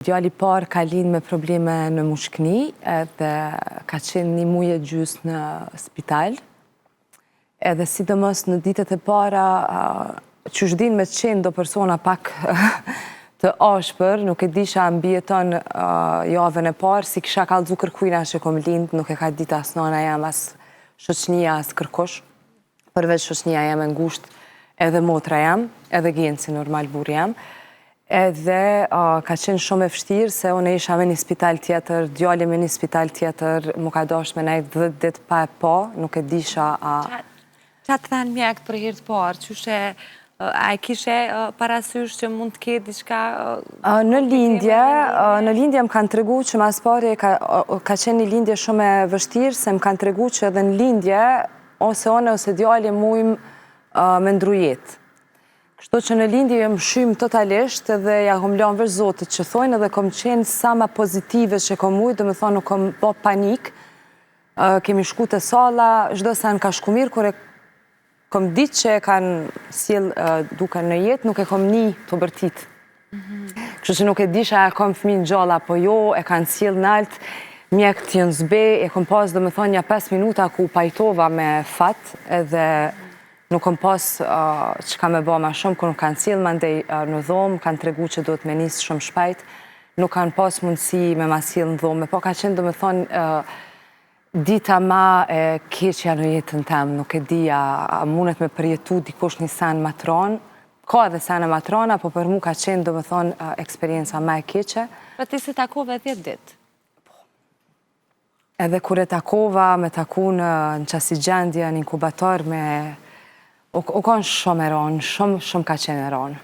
Djali i parë ka lind me probleme në mushkni edhe ka qenë një muj e gjysë në spital. Edhe sidomos në ditët e para, qysh din me qenë do persona pak të ashpër, nuk e disha a mbijeton javën e parë, s'i kisha kallzu kërkujna që kom lind, nuk e ka ditë as nana jem, as shoqnia, as kërkush. përveç shoqnia jem e ngushtë, edhe motra jem, edhe Genci normal burri jem. Edhe ka qenë shumë e vështirë se unë isha me një spital tjetër, djali me një spital tjetër, m'u ka dashtë me nejtë 10 ditë pa e pa, nuk e disha a... Ça të thanë mjekët për herë të parë, qysh e, a e kishe parasysh që mund të ketë diçka... Në lindje, në lindje më kanë tregu që ma s'pari ka, ka qenë një lindje shumë e vështirë, se më kanë tregu që edhe në lindje Ose unë ose djali mujmë me ndru jetë. Kështu që në lindje jom shymë totalisht edhe ja kom lanë veç Zotit që thojnë edhe kom qenë sa ma pozitive që kom mujtë, domethonë nuk kom bo panik. Kemi shku te salla, çdo sen ka shku mirë, kur e kom ditë që e kanë sjell Dukën në jetë, nuk e kom ni tu bërtit. Kështu që nuk e disha a kom fëmijën gjallë apo jo, e kanë sjell nalt, mjekët janë zbe, e kom pas domethonë nja 5 minuta ku u pajtova me fat edhe nuk kom pas çka me ba ma shumë, kur më kanë sjell mandej në dhomë, kanë tregu që duhet me nisë shumë shpejt, nuk kanë pas mundësi me ma sjell në dhomë, po ka qenë domethonë Dita ma e keqja në jetën tem, nuk e di a mundet me përjetu dikush një sen ma t'ronë, ka edhe sene ma t'rona, po për mu ka qenë, domethonë, eksperienca ma e keqe. Pra ti s'e takove 10 ditë? Po. Edhe kur e takova, me taku në në qasi gjendje, në inkubator, me... U, u konë shumë e ronë, shumë, shumë ka qenë e ronë.